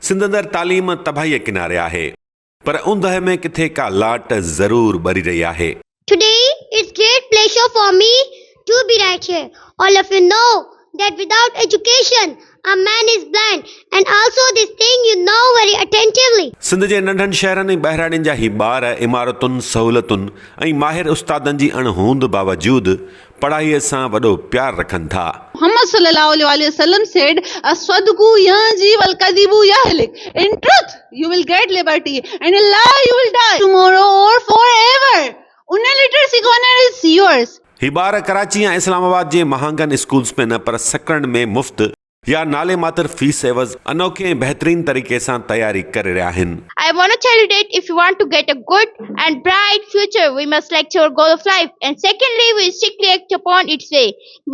سنڌ اندر تعليم تباهيء ڪناري آهي، پر اوندهه ۾ ڪٿي ڪا لاٽ ضرور ٻري رهي آهي. Today it's great pleasure for me to be right here. All of you know that without education a man is blind and also this thing you know very attentively. Sindh جي ننڍن شهرن ۽ ٻهراڙين جا هي ٻار عمارتن، سهولتن ۽ ماهر استادن جي اڻ هوند باوجود پڙهائيء سان وڏو پيار رکن ٿا. محمد صلي الله عليه واٰله وسلم said الصدق ينجي والڪذب يهلڪ in truth you will get liberty and in lie you will die tomorrow or for ever in literacy corner is yours. هي ٻار ڪراچي يا اسلام آباد جي مهانگن اسڪولز ۾ نه پر سڪرنڊ ۾ مفت يا نالي ماتر فيس عيوض انوکي ۽ بهترين طريقي سان تياري ڪري رهيا آهن. I want to tell you that if you want to get a good and bright future we must select our goal of life and secondly we strictly act upon its way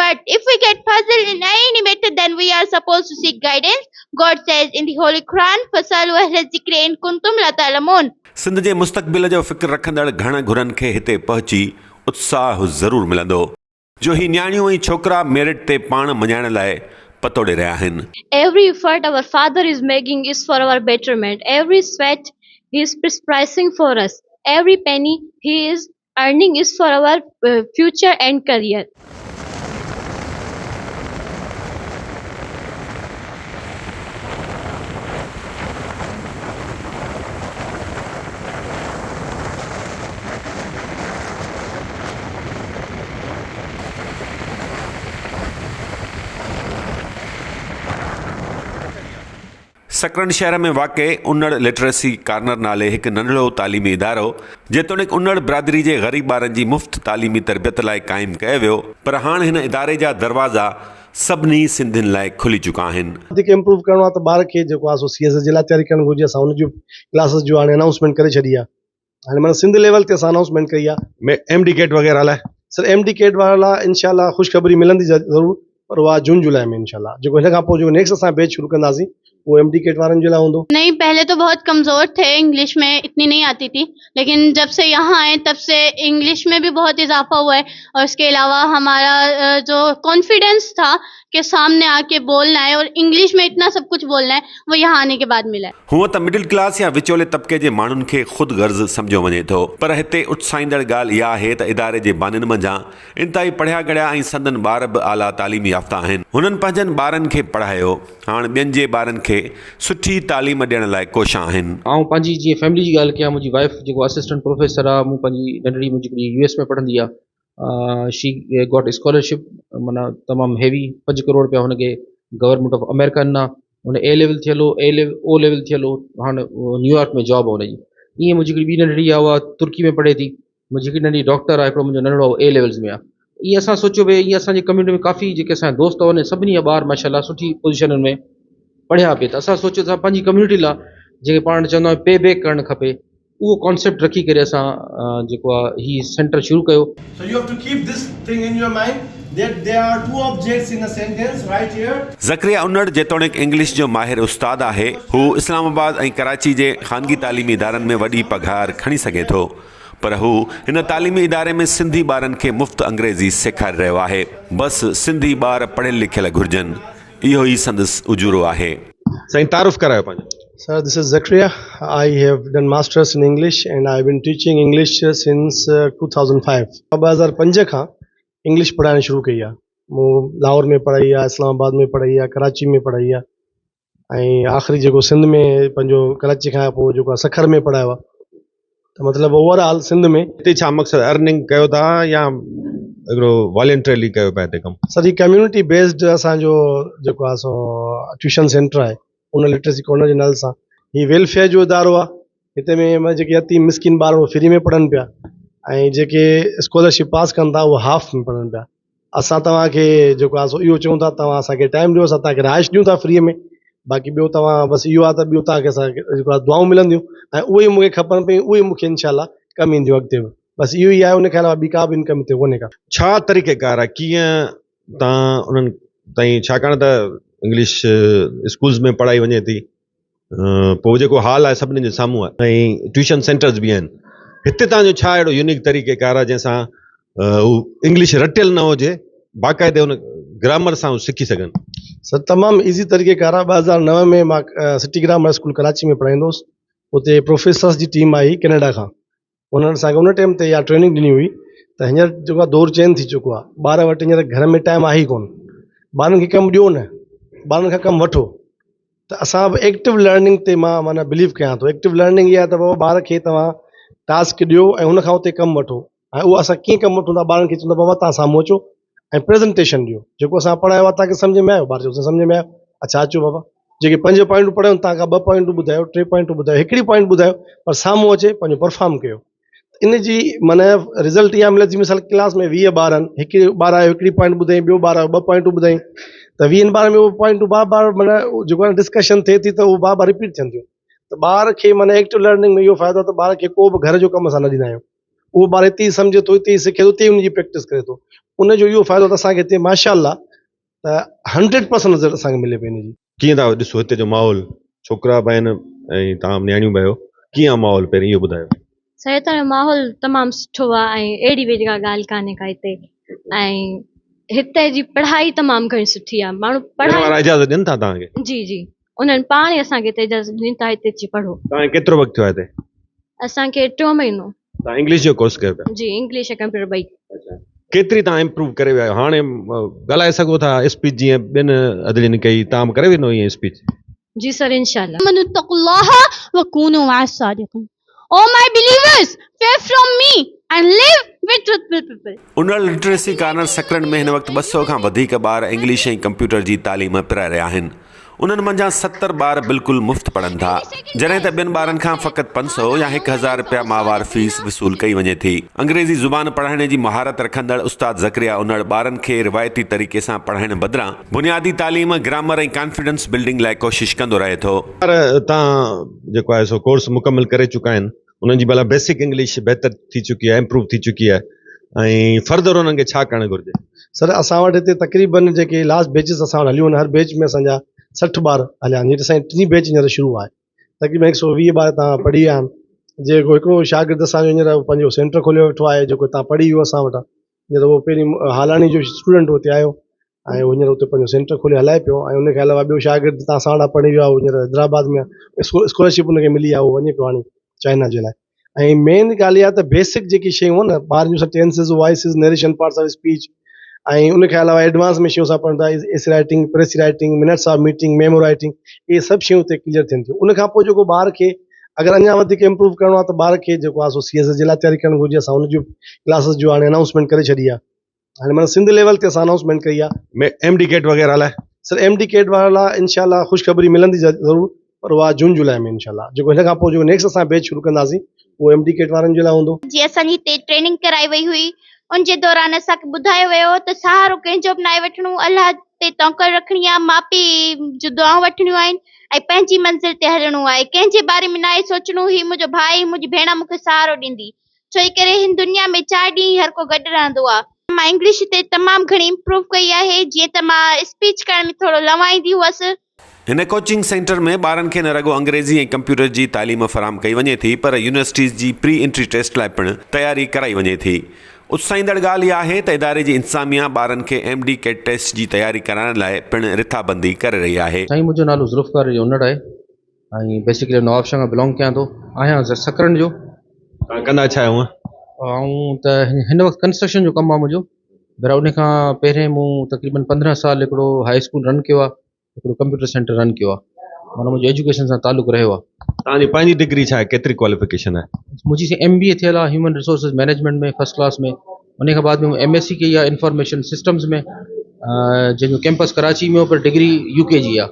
but if we get puzzled in any matter then we are supposed to seek guidance God says in the holy Quran فسالو اهل الذڪر ان ڪنتم لا تعلمون. Sindh جي مستقبل جو فڪر رکندڙ گهڻ گهرن کي هتي پهچي اتساهه ضرور ملندو. جو هي نياڻيون ۽ ڇوڪرا ميرٽ تي پاڻ مڃائڻ لاء پتوڙي رهيا آهن. Every effort our father is making is for our betterment, every sweat he is perspiring for us, every penny he is earning is for our future and career. Sakrand شهر ۾ واقع انڙ لٽريسي ڪارنر نالي هڪ ننڍڙو تعليمي ادارو جيتوڻيڪ انڙ برادري جي غريب ٻارن جي مفت تعليمي تربيت لاء قائم ڪيو ويو پر هاڻ هن اداري جا دروازا سڀني سنڌين لاء کلي چڪا آهن. وڌيڪ امپروو ڪرڻو آهي ته ٻار کي جيڪو آهي سو سي ايس ايس جي لاء تياري ڪرڻ گهرجي اسان ان جون ڪلاسز جو هاڻي انائونسمينٽ ڪري ڇڏي آهي هاڻي معنيٰ سنڌ ليول تي اسان انائونسمينٽ ڪئي آهي. ۾ ايم ڊي ڪيٽ وغيره لاء. سر ايم ڊي ڪيٽ وارن لاء انشاء الله خوشخبري ملندي ضرور پر اها جون جولاء ۾ انشاء الله جيڪو هن کان پوء جيڪو نيڪسٽ اسان بيچ شروع ڪنداسين اهو ايم ڊي ڪيٽ وارن جي لاء هوندو. نهين پهلي تو بهت ڪمزور ٿي انگلش ۾ اتني نهين آتي ٿي ليڪن جب سي يهان آئي تب سي انگلش ۾ ڀي بهت اضافه هوا هي اور اس ڪي علاوه همارا جو ڪانفيڊنس ٿا ڪي سامني آ ڪي بولنا هي اور انگلش ۾ اتنا سب ڪجھ بولنا هي وو يهان آني ڪي بعد ملا هي. هونء ته مڊل ڪلاس يا وچولي طبقي جي ماڻهن کي خود غرض سمجهيو وڃي ٿو پر هتي اتساهيندڙ ڳالهه اها آهي ته اداري جي بانين منجهان انتهائي پڙهيا ڳڙهيا ۽ سندن ٻار به اعليٰ تعليم يافته آهن. هنن پنهنجن ٻارن کي پڙهايو، هاڻ ٻين جي ٻارن کي سٺي تعليم ڏيڻ لاء ڪوشان آهن. آئون پنهنجي جيئن فيملي جي ڳالهه ڪيان منهنجي وائيف جيڪو اسسٽنٽ پروفيسر آ مون پنهنجي ننڍڙي منهنجي هڪڙي يو ايس ۾ پڙهندي آ شي گاٽ اسڪالرشپ معنيٰ تمام هيوي پنج ڪروڙ روپيا هن کي گورنمينٽ آف آمريڪا ڏنا هن اي ليول ٿيل هو اي ليول او ليول ٿيل هو هاڻ نيويارڪ ۾ جاب آهي هن جي ائين منهنجي هڪڙي ٻي ننڍڙي آهي اها ترڪي ۾ پڙهي ٿي منهنجي هڪڙي ننڍي ڊاڪٽر آهي هڪڙو منهنجو ننڍڙو اي ليولز ۾ آهي ائين اسان سوچيو ڀئي ائين اسانجي ڪميونٽي ۾ ڪافي جيڪي اسانجا دوست هئا سڀني جا ٻار ماشاء الله سٺي پوزيشنن ۾ پڙهيا پئي ته اسان سوچيو ته پنهنجي ڪميونٽي لاء جيڪي پاڻ چوندا آهيون پي بيڪ ڪرڻ کپي اهو ڪانسيپٽ رکي ڪري اسان جيڪو آهي هي سينٽر شروع ڪيو. So you have to keep this thing in your mind that there are two objects in a sentence right here. Zakaria Unar جيتوڻيڪ انگلش جو ماهر استاد آهي، هو اسلام آباد ۽ ڪراچي جي خانگي تعليمي ادارن ۾ وڏي پگهار کڻي سگهي ٿو، پر هو هن تعليمي اداري ۾ سنڌي ٻارن کي مفت انگريزي سيکاري رهيو آهي. بس سنڌي ٻار پڙهيل لکيل گهرجن، اهو ئي سندس اجورو آهي. سائين تعارف ڪرايو پنهنجو. Sir this is Zakaria I have done masters in English and I been teaching English since 2005 مان 2005 کان انگلش پڙهائڻ شروع ڪئي آهي مون لاهور ۾ پڙهائي آهي اسلام آباد ۾ پڙهائي آهي ڪراچي ۾ پڙهائي آهي ۽ آخري جيڪو سنڌ ۾ پنهنجو ڪراچي کان پوء جيڪو آهي سکر ۾ پڙهايو آهي ته مطلب اوور آل سنڌ ۾. هتي ڇا مقصد ارننگ ڪيو ٿا يا هڪڙو والنٽريلي ڪيو پيا هتي ڪم. سر هي ڪميونٽي بيسڊ اسان جو جيڪو آهي سو ٽيوشن سينٽر آهي ان لٽريسي ڪارنر جي نالي سان هي ويلفيئر جو ادارو آهي هتي ۾ جيڪي يتيم مسڪين ٻار اهي فري ۾ پڙهن پيا ۽ جيڪي اسڪالرشپ پاس ڪن ٿا اهي هاف ۾ پڙهن پيا اسان توهان کي جيڪو آهي سو اهو چئون ٿا توهان اسان کي ٽائيم ڏيو اسان توهان کي رهائش ڏيون ٿا فري ۾ باقي ٻيو توهان بس اهو آهي ته ٻيو توهان کي اسان جيڪو آهي دعائون ملنديون ۽ اهي ئي مون کي کپن پيون اهي ئي مون کي انشاء الله ڪم اينديون اڳتي به بس اهو ئي آهي ان کان علاوه ٻي ڪا به انڪم هتي ڪونهي ڪا. ڇا طريقه ڪار آهي ڪيئن توهان انهن تائين ڇاڪاڻ ته انگلش اسڪولز ۾ پڙهائي وڃي ٿي پوء جيڪو حال آهي سڀني جي سامهون آهي ۽ ٽيوشن سينٽرز به آهن هتي تان جو ڇا اهڙو يونيڪ طريقه ڪار آهي جنهن سان هو انگلش رٽيل نه هجي باقاعدي ان گرامر سان سکي سگهن؟ سر تمام ايزي طريقي ڪار آهي 2009 ۾ مان سٽي گرامر اسڪول ڪراچي ۾ پڙهائيندو هوس اتي پروفيسرس جي ٽيم آئي ڪينيڊا کان انهن اسان کي ان ٽائيم تي اها ٽريننگ ڏني هئي ته هينئر جيڪو آهي دور چينج ٿي چڪو آهي ٻار وٽ هينئر گهر ۾ ٽائيم آهي ئي ڪونه ٻارن کي ڪم ڏيو نه ٻارن کان ڪم وٺو ته اسان به ايڪٽو لرننگ تي مان معنيٰ بليو ڪيان ٿو ايڪٽو لرننگ اها آهي ته بابا ٻار کي توهان ٽاسڪ ڏيو ۽ ان کان اتي ڪم وٺو ۽ اهو اسان ڪيئن ڪم وٺون ٿا ٻارن کي چون ٿا بابا توهان سامهون اچو ۽ پريزنٽيشن ڏيو جيڪو اسان پڙهايو آهي توهان کي سمجهه ۾ آيو ٻار چيو سمجهه ۾ آيو اڇا اچو بابا جيڪي پنج پوائنٽون پڙهايون توهان کان ٻه پوائنٽون ٻڌايو ٽي پوائنٽون ٻڌايو هڪڙي پوائنٽ ٻڌايو پر سامهون اچي پنهنجو پرفارم ڪيو ان جي معنيٰ رزلٽ اها ملي ٿي مثال ڪلاس ۾ 20 ٻار آهن هڪ ٻار آيو هڪڙي پوائنٽ ٻڌائين ٻيو ٻار آيو ٻه پوائنٽون ٻڌائين ته ويهن ٻارن ۾ اهي پوائنٽون بار بار معنيٰ جيڪو آهي ڊسڪشن ٿئي ٿي ته اهو بار بار رپيٽ ٿين ٿيون ته ٻار کي معنيٰ ايڪٽو لرننگ ۾ اهو فائدو آهي ته ٻار کي ڪو به گهر جو ڪم اسان نه ڏيندا آهيون اهو ٻار اتي ئي سمجهي ٿو اتي ئي سکي ٿو اتي ئي ان جي پريڪٽس ڪري ٿو ان جو اهو فائدو ته اسان کي هتي ماشاء الله ته هنڊريڊ پرسنٽ رزلٽ اسان کي ملي پئي ان جي. ڪيئن ٿا ڏسو هتي جو ماحول ڇوڪرا به آهن ۽ توهان نياڻيون به آهيو ڪيئن آهي ماحول پهرين اهو ٻڌايو. سر هتان جو ماحول تمام سٺو آهي ۽ اهڙي به ڪا ڳالهه ڪانهي ڪا هتي ۽ هتي جي پڙهائي تمام گهڻي سٺي آهي ماڻهو پڙهائي وارا اجازت ڏين ٿا توهان کي؟ جي جي انهن پاڻ ئي اسان کي هتي اجازت ڏني ته هتي اچي پڙهو. توهان کي ڪيترو وقت ٿيو آهي هتي؟ اسان کي ٽيون مهينو. توهان انگلش جو ڪورس ڪيو پيا؟ جي انگلش ۽ ڪمپيوٽر ٻئي. اڇا ڪيتري توهان امپروو ڪري ويا آهيو هاڻي ڳالهائي سگهو ٿا اسپيچ جيئن ٻين ادڙين ڪئي توهان به ڪري ويندو ائين اسپيچ؟ جي سر انشاء الله. آمنوا اتقوا الله وڪونوا مع الصادقين O my believers fear from me and live with truthful people. Unar literacy corner Sakrand ۾ هن وقت 200 کان وڌيڪ ٻار انگلش ۽ ڪمپيوٽر جي تعليم پرائي رهيا آهن. انهن منجهان 70 ٻار بلڪل مفت پڙهن ٿا. جڏهن ته ٻين ٻارن کان فقط 500 يا 1000 رپيا ماهوار فيس وصول ڪئي وڃي ٿي. انگريزي زبان پڙهائڻ جي مهارت رکندڙ استاد ذڪريا انڙ ٻارن کي روايتي طريقي سان پڙهائڻ بدران بنيادي تعليم، گرامر ۽ ڪانفيڊنس بلڊنگ لاء ڪوشش ڪندو رهي ٿو. ٻار تان جيڪو آهي سو ڪورس مڪمل ڪري چڪا آهن. انهن جي ڀلا بيسڪ انگلش بهتر ٿي چڪي آهي امپروو ٿي چڪي آهي ۽ فردر انهن کي ڇا ڪرڻ گهرجي؟ سر اسان وٽ هتي تقريبن جيڪي لاسٽ بيچز اسان وٽ هليون آهن هر بيچ ۾ اسان جا 60 ٻار هليا آهن هينئر اسان جي ٽين بيچ هينئر شروع آهي تقريبن 120 ٻار هتان پڙهي ويا آهن جيڪو هڪڙو شاگرد اسان جو هينئر پنهنجو سينٽر کوليو ويٺو آهي جيڪو هتان پڙهي ويو اسان وٽان هينئر اهو پهرين هالاڻي جو اسٽوڊنٽ هتي آيو ۽ هو هينئر اتي پنهنجو سينٽر کولي هلائي پيو ۽ ان کان علاوه ٻيو شاگرد هتان اسان وٽان پڙهي ويو آهي اهو هينئر حيدرآباد ۾ آهي اسڪالرشپ ان کي ملي آهي اهو وڃي پيو هاڻي چائنا جي لاء ۽ مين ڳالهه اها ته بيسڪ جيڪي شيون آهن نه ٻارن جون tenses voices narration parts of speech ۽ ان کان علاوه ايڊوانس ۾ شيون اسان پڙهون ٿا essay writing precis writing minutes of meeting memo writing اهي سڀ شيون اتي ڪليئر ٿين ٿيون ان کان پوء جيڪو ٻار کي اگر اڃا وڌيڪ امپروو ڪرڻو آهي ته ٻار کي جيڪو آهي سو سي ايس ايس جي لاء تياري ڪرڻ گهرجي اسان ان جون ڪلاسز جو هاڻي انائونسمينٽ ڪري ڇڏي آهي هاڻي معنيٰ سنڌ ليول تي اسان انائونسمينٽ ڪئي آهي. ۾ ايم ڊي ڪيٽ وغيره لاء. سر ايم ڊي ڪيٽ وارا لاء انشاء الله خوشخبري ملندي ضرور پر اها جون جولاء ۾ انشاء الله جيڪو هن کان پوء جيڪو نيڪسٽ اسان بيچ شروع ڪنداسين اهو ايم ڊي ڪيٽ وارن جي لاء هوندو. جي اسان جي هتي ٽريننگ ڪرائي وئي هئي ان جي دوران اسان کي ٻڌايو ويو هو ته سهارو ڪنهن جو به ناهي وٺڻو الله تي توڪل رکڻي آهي ماء پيء جون دعائون وٺڻيون آهن ۽ پنهنجي منزل تي هلڻو آهي ڪنهن جي باري ۾ ناهي سوچڻو هي منهنجو ڀاء هي منهنجي ڀيڻ مون کي سهارو ڏيندي ڇو جي ڪري هن دنيا ۾ چار ڏينهن ئي هر ڪو گڏ رهندو آ. مان انگلش تي تمام گهڻي امپروو ڪئي آهي جيئن ته مان اسپيچ ڪرڻ ۾ ٿورو لنوائيندي هئس. هن ڪوچنگ سينٽر ۾ ٻارن کي نه رڳو انگريزي ۽ ڪمپيوٽر جي تعليم فراهم ڪئي وڃي ٿي پر يونيورسٽيز جي پري انٽري ٽيسٽ لاء پڻ تياري ڪرائي وڃي ٿي. اتساهيندڙ ڳالهه اها آهي ته اداري جي انتظاميا ٻارن کي ايم ڊي ڪيٽ ٽيسٽ جي تياري ڪرائڻ لاء پڻ رٿابندي ڪري رهي آهي. سائين منهنجو نالو ذوالفقار علي انڙ آهي. ۽ بيسيڪلي نوابشاهه کان بلانگ ڪيان ٿو آهيان سڪرنڊ جو. توهان ڪندا ڇا آهيو هونء؟ آئون ته هن وقت ڪنسٽرڪشن جو ڪم آهي منهنجو پر ان کان پهرين مون تقريبن 15 سال هڪڙو هاء اسڪول رن ڪيو آهي هڪڙو ڪمپيوٽر سينٽر رن ڪيو آهي معنيٰ منهنجو ايجوڪيشن سان تعلق رهيو آهي. توهان جي پنهنجي ڊگري ڇا آهي ڪيتري ڪواليفڪيشن آهي؟ منهنجي سائين ايم بي اي ٿيل آهي human resources management ۾ first class ۾ ان کان بعد ۾ مون ايم ايس سي ڪئي آهي انفارميشن سسٽمز ۾ جنهن جو ڪيمپس ڪراچي ۾ هو پر ڊگري يو ڪي جي آهي.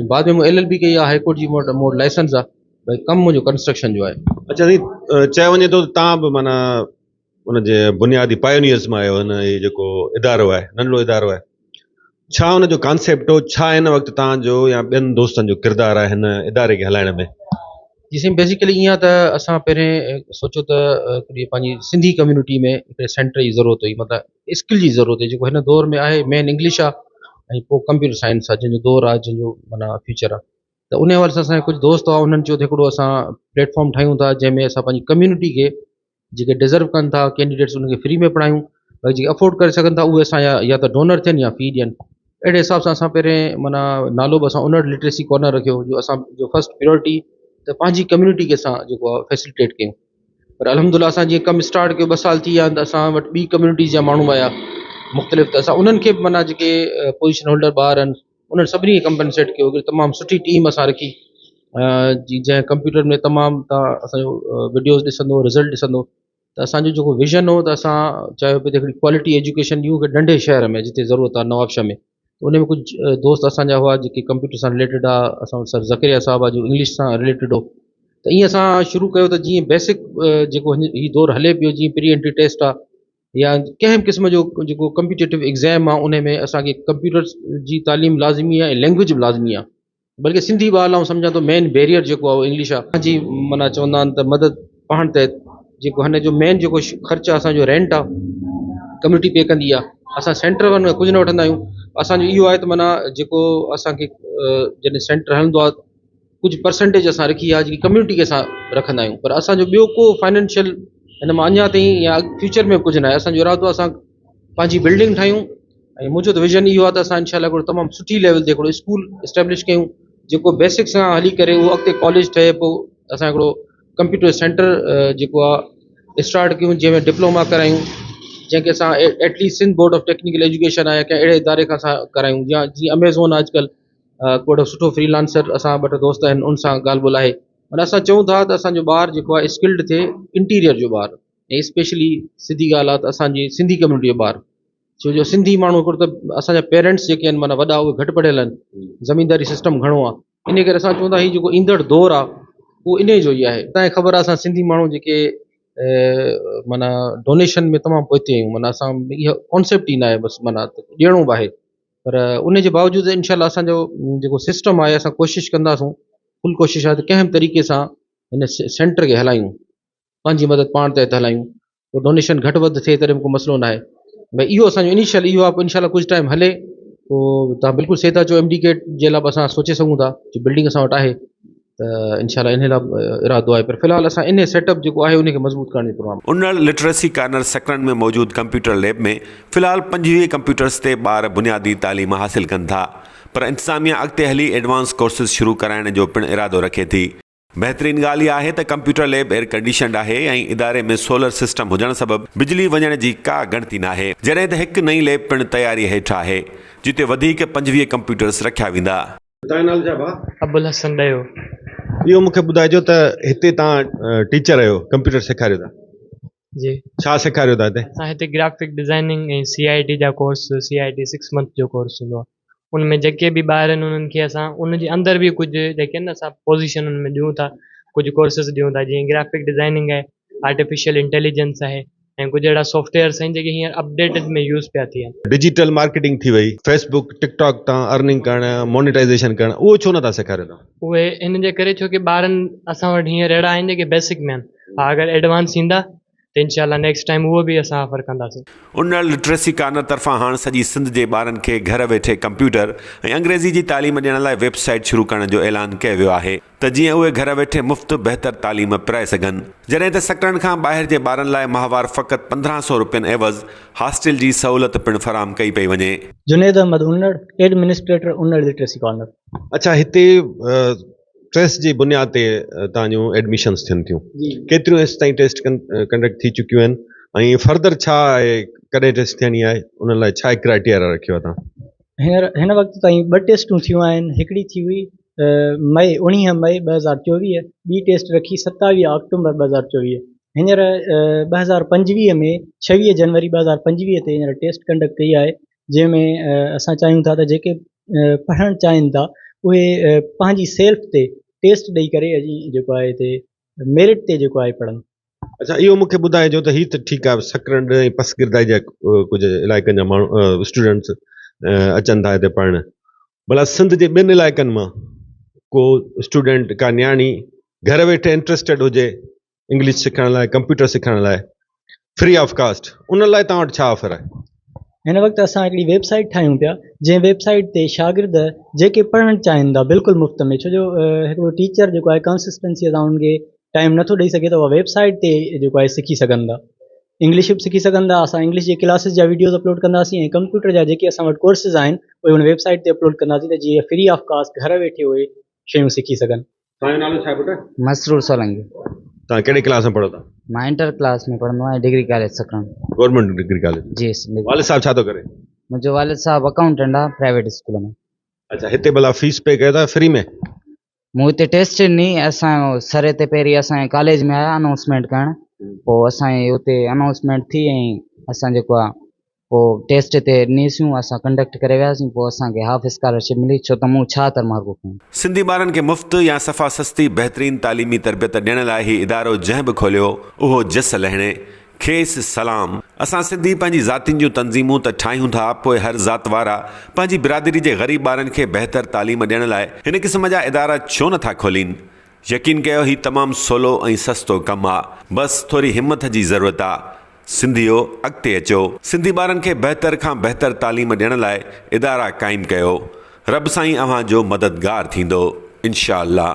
۽ بعد ۾ مون ايل ايل بي ڪئي آهي هائي ڪورٽ جي مون وٽ لائسنس آهي ڀئي ڪم منهنجو ڪنسٽرڪشن جو آهي. اڇا سائين چيو وڃي ٿو ته توهان به معنيٰ ان جي بنيادي پايونيئرز مان آهيو هن هي جيڪو ادارو آهي ننڍڙو ادارو آهي ڇا ان جو ڪانسيپٽ هو ڇا هن وقت توهان جو يا ٻين دوستن جو ڪردار آهي هن اداري کي هلائڻ ۾؟ جي سائين بيسيڪلي ائين آهي ته اسان پهرين سوچيو ته هڪڙي پنهنجي سنڌي ڪميونٽي ۾ هڪڙي سينٽر جي ضرورت هئي مطلب اسڪل جي ضرورت هئي جيڪو هن دور ۾ آهي مين انگلش آهي ۽ پوء ڪمپيوٽر سائنس آهي جنهن جو دور آهي جنهن جو معنيٰ فيوچر آهي ته ان حوالي سان اسان جا ڪجهه دوست هئا انهن چيو ته هڪڙو اسان پليٽ فارم ٺاهيون ٿا جنهن ۾ اسان پنهنجي ڪميونٽي کي جيڪي ڊزرو ڪن ٿا ڪينڊيڊيٽس انهن کي فري ۾ پڙهايون باقي جيڪي افورڊ ڪري سگهن ٿا اهي اسان جا يا ته ڊونر ٿين يا في ڏين. اهڙي حساب سان اسان پهرين معنيٰ نالو به اسان انڙ لٽريسي ڪارنر رکيو جو اسان جو فرسٽ پريورٽي ته پنهنجي ڪميونٽي کي اسان جيڪو آهي فيسلٽيٽ ڪيون پر الحمد لله اسان جيئن ڪم اسٽارٽ ڪيو ٻه سال ٿي ويا آهن ته اسان وٽ ٻي ڪميونٽيز جا ماڻهو آيا مختلف ته اسان انهن کي به معنيٰ جيڪي پوزيشن هولڊر ٻار آهن انهن سڀني کي ڪمپنسيٽ ڪيو هڪڙي تمام سٺي ٽيم اسان رکي جي جنهن ڪمپيوٽر ۾ تمام تان اسانجو وڊيوز ڏسندو رزلٽ ڏسندو ته اسانجو جيڪو ويزن هو ته اسان چاهيو پئي ته هڪڙي ڪوالٽي ايجوڪيشن ڏيون هڪ ننڍي شهر ۾ جتي ضرورت آهي نوابشاهه ۾ ان ۾ ڪجهه دوست اسانجا هئا جيڪي ڪمپيوٽر سان رليٽيڊ هئا اسان وٽ سر زڪريا صاحب آهي جو انگلش سان رليٽيڊ هو ته ائين اسان شروع ڪيو ته جيئن بيسڪ جيڪو هي دور هلي پيو جيئن پري انٽري ٽيسٽ آهي يا ڪنهن به قسم جو جيڪو ڪمپيٽيٽو ايگزام آهي ان ۾ اسان کي ڪمپيوٽر جي تعليم لازمي آهي ۽ لينگويج به لازمي آهي بلڪه سنڌي ٻار لاء آئون سمجهان ٿو مين بيريئر جيڪو آهي اهو انگلش آهي جي معنيٰ چوندا آهن ته مدد پاڻ تحت جيڪو هن جو مين جيڪو خرچ آهي اسانجو رينٽ آهي ڪميونٽي پي ڪندي آهي اسان سينٽر وارن کان ڪجهه نه وٺندا آهيون اسانجو اهو آهي ته معنيٰ جيڪو اسانکي جڏهن سينٽر هلندو آهي ڪجهه پرسنٽيج اسان رکي آهي جيڪي ڪميونٽي کي اسان رکندا آهيون پر اسانجو ٻيو ڪو فائنينشل هن مان اڃا تائين يا فيوچر ۾ ڪجهه ناهي اسانجو ارادو آهي اسان پنهنجي بلڊنگ ٺاهيون ۽ منهنجو ته ويزن اهو آهي ته اسان انشاء الله هڪڙو تمام سٺي ليول تي هڪڙو اسڪول اسٽيبلش ڪيون جيڪو بيسڪ سان هلي ڪري اهو اڳتي ڪاليج ٺهي پوء اسان هڪڙو ڪمپيوٽر سينٽر جيڪو آهي اسٽارٽ ڪيون جنهن ۾ ڊپلوما ڪرايون جنهن کي اسان at least Sindh board of technical education آهي ڪنهن اهڙي اداري کان اسان ڪرايون يا جيئن اميزون آهي اڄڪلهه ڪو اهڙو سٺو فري لانسر اسان ٻه ٽي دوست آهن ان سان ڳالهه ٻولهه آهي معنيٰ اسان چئون ٿا ته اسانجو ٻار جيڪو آهي اسڪلڊ ٿئي انٽيريئر جو ٻار ۽ اسپيشلي سڌي ڳالهه آهي ته اسانجي سنڌي ڪميونٽي جو ٻار ڇو جو سنڌي ماڻهو هڪڙو ته اسانجا پيرنٽس جيڪي آهن معنيٰ وڏا اهي گهٽ پڙهيل آهن زمينداري سسٽم گهڻو آهي ان ڪري اسان چئون ٿا هي جيڪو ايندڙ دور آهي اهو ان جو ئي آهي تنهن خبر آهي اسان سنڌي ماڻهو جيڪي معنيٰ ڊونيشن ۾ تمام پوئتي آهيون معنيٰ اسان اهو ڪانسيپٽ ئي نه آهي بس معنيٰ ڏيڻو به آهي پر ان جي باوجود انشاء الله اسان جو جيڪو سسٽم آهي اسان ڪوشش ڪنداسون فل ڪوشش آهي ته ڪنهن به طريقي سان هن سينٽر کي هلايون پنهنجي مدد پاڻ تحت هلايون پوء ڊونيشن گهٽ وڌ ٿئي تڏهن به ڪو مسئلو ناهي ڀئي اهو اسانجو انيشل اهو آهي انشاء الله ڪجهه ٽائيم هلي پوء تان بلڪل صحيح ٿا چئو ايم ڊي ڪيٽ جي لاء به اسان سوچي سگهون ٿا جو بلڊنگ اسان وٽ آهي ته انشاء الله انهي لاء ارادو آهي پر في الحال اسان انهي سيٽ اپ جيڪو آهي انهي کي مضبوط ڪرڻ جو programme. Unar literacy corner Sakrand ۾ موجود ڪمپيوٽر ليب ۾ في الحال 25 ڪمپيوٽرز تي ٻار بنيادي تعليم حاصل ڪن ٿا پر انتظاميا اڳتي هلي ايڊوانس ڪورسز شروع ڪرائڻ جو پڻ ارادو رکي ٿي. بهترين ڳالهه اها آهي ته ڪمپيوٽر ليب ايئر ڪنڊيشنڊ آهي ۽ اداري ۾ سولر سسٽم هجڻ سبب بجلي وڃڻ جي ڪا ڳڻتي ناهي جڏهن ته هڪ نئين ليب پڻ تياري هيٺ آهي جتي وڌيڪ 25 ڪمپيوٽرز رکيا ويندا. تنهنجو نالو ڇا ڀاء؟ ابوالحسن ڏيو. اهو مون کي ٻڌائجو ته هتي توهان ٽيچر آهيو ڪمپيوٽر سيکاريو ٿا. جي. ڇا سيکاريو ٿا هتي؟ اسان هتي گرافڪ ڊزائننگ ۽ سي آء ٽي جا ڪورس سي آء ٽي سڪس منٿ جو ڪورس هوندو آهي ان ۾ جيڪي به ٻار آهن انهن کي اسان ان جي اندر به ڪجهه جيڪي آهن اسان پوزيشن ان ۾ ڏيون ٿا ڪجهه ڪورسز ڏيون ٿا جيئن گرافڪ ڊزائننگ آهي آرٽيفيشل انٽيليجنس آهي ۽ ڪجهه اهڙا سافٽ ويئرس آهن جيڪي هينئر اپڊيٽڊ ۾ يوز پيا ٿين. ڊجيٽل مارڪيٽنگ ٿي وئي، فيس بڪ، ٽڪ ٽاڪ تان ارننگ ڪرڻ، مونيٽائيزيشن ڪرڻ اهو ڇو نٿا سيکاريو توهان؟ اهي ان جي ڪري ڇو ڪي ٻارن اسان وٽ هينئر اهڙا آهن جيڪي بيسڪ ۾ آهن ها اگر ايڊوانس ايندا ته انشاء الله نيڪسٽ ٽائيم اهو به اسان آفر ڪنداسين. ان لٽريسي ڪارنر طرفان هاڻ سڄي سنڌ جي ٻارن کي گهر ويٺي ڪمپيوٽر ۽ انگريزي جي تعليم ڏيڻ لاء ويب سائيٽ شروع ڪرڻ جو اعلان ڪيو ويو آهي. ته جيئن اهي گهر ويٺي مفت بهتر تعليم پرائي سگهن. جڏهن ته سڪرنڊ کان ٻاهر جي ٻارن لاء ماهوار فقط 1500 روپين عيوض هاسٽل جي سهولت پڻ فراهم ڪئي پئي وڃي. Junaid Ahmed Unar, administrator Unar literacy corner. اڇا هتي ٽيسٽ جي بنياد تي توهان جون ايڊميشنز ٿين ٿيون ڪيتريون هيستائين ٽيسٽ ڪنڊڪٽ ٿي چڪيون آهن ۽ فردر ڇا آهي ڪڏهن ٽيسٽ ٿيڻي آهي ان لاء ڇا ڪرائيٽيريا رکيو آهي توهان؟ هينئر هن وقت تائين ٻه ٽيسٽون ٿيون آهن هڪڙي ٿي هئي مئي اوڻيهه مئي 2024 ٻي ٽيسٽ رکي 27 آڪٽومبر 2024 هينئر 2025 ۾ 26 جنوري 2025 تي هينئر ٽيسٽ ڪنڊڪٽ ڪئي آهي جنهن ۾ اسان چاهيون ٿا ته جيڪي پڙهڻ چاهين ٿا اهي پنهنجي سيلف تي ٽيسٽ ڏئي ڪري جيڪو آهي هتي ميرٽ تي جيڪو آهي پڙهن. اڇا اهو مونکي ٻڌائجو ته هي ته ٺيڪ آهي سڪرنڊ ۽ پسگردائي جا ڪجهه علائقن جا ماڻهو اسٽوڊنٽس اچن ٿا هتي پڙهڻ ڀلا سنڌ جي ٻين علائقن مان ڪو اسٽوڊنٽ ڪا نياڻي گهر ويٺي انٽرسٽيڊ هجي انگلش سکڻ لاء ڪمپيوٽر سکڻ لاء فري آف ڪاسٽ ان لاء توهان وٽ ڇا آفر آهي؟ هن وقت اسان هڪڙي ويب سائيٽ ٺاهيون پيا جنهن ويب سائيٽ تي شاگرد جيڪي پڙهڻ چاهين ٿا بلڪل مفت ۾ ڇو جو هڪڙو ٽيچر جيڪو آهي ڪنسسٽنسي سان انهن کي ٽائيم نٿو ڏئي سگهي ته اها ويب سائيٽ تي جيڪو آهي سکي سگهن ٿا انگلش به سکي سگهن ٿا اسان انگلش جي ڪلاسز جا ويڊيوز اپلوڊ ڪنداسين ۽ ڪمپيوٽر جا جيڪي اسان وٽ ڪورسز آهن اهي ان ويب سائيٽ تي اپلوڊ ڪنداسين ته جيئن فري آف ڪاسٽ گهر ويٺي اهي شيون سکي سگهن. توهان جو نالو ڇا آهي پٽ؟ مسرور سولنگي. توهان ڪهڙي ڪلاس ۾ پڙهو ٿا؟ مان انٽر ڪلاس ۾ پڙهندو آهيان degree college Sakrand. Government degree college. جي. والد صاحب ڇا ٿو ڪري؟ منهنجو والد صاحب اڪائونٽنٽ آهي پرائيويٽ اسڪول ۾. اڇا هتي ڀلا فيس پي ڪيو ٿا فري ۾؟ مون هتي ٽيسٽ ڏني اسان جو سر هتي پهرين اسان جي ڪاليج ۾ آيا انائونسمينٽ ڪرڻ پوء اسان جي اتي انائونسمينٽ ٿي ۽ اسان جيڪو آ پوء ٽيسٽ هتي ڏنيسون اسان ڪنڊڪٽ ڪري وياسين پوء اسان کي هاف اسڪالرشپ ملي ڇو ته مون 76 مارڪون کنيون. سنڌي ٻارن کي مفت يا صفا سستي بهترين تعليمي تربيت ڏيڻ لاء هي ادارو جنهن به کوليو اهو جس لهڻي کيس سلام. اسان سنڌي پنهنجي ذاتين جون تنظيمون ته ٺاهيون ٿا پوء هر ذات وارا پنهنجي برادري جي غريب ٻارن کي بهتر تعليم ڏيڻ لاء هن قسم جا ادارا ڇو نه ٿا کولين؟ يقين ڪيو هي تمام سولو ۽ سستو ڪم آ بس ٿوري همٿ جي ضرورت آ. سنڌيو اڳتي اچو سنڌي ٻارن کي بهتر کان بهتر تعليم ڏيڻ لاء ادارا قائم ڪيو رب سائين اوهان جو مددگار ٿيندو انشاء الله.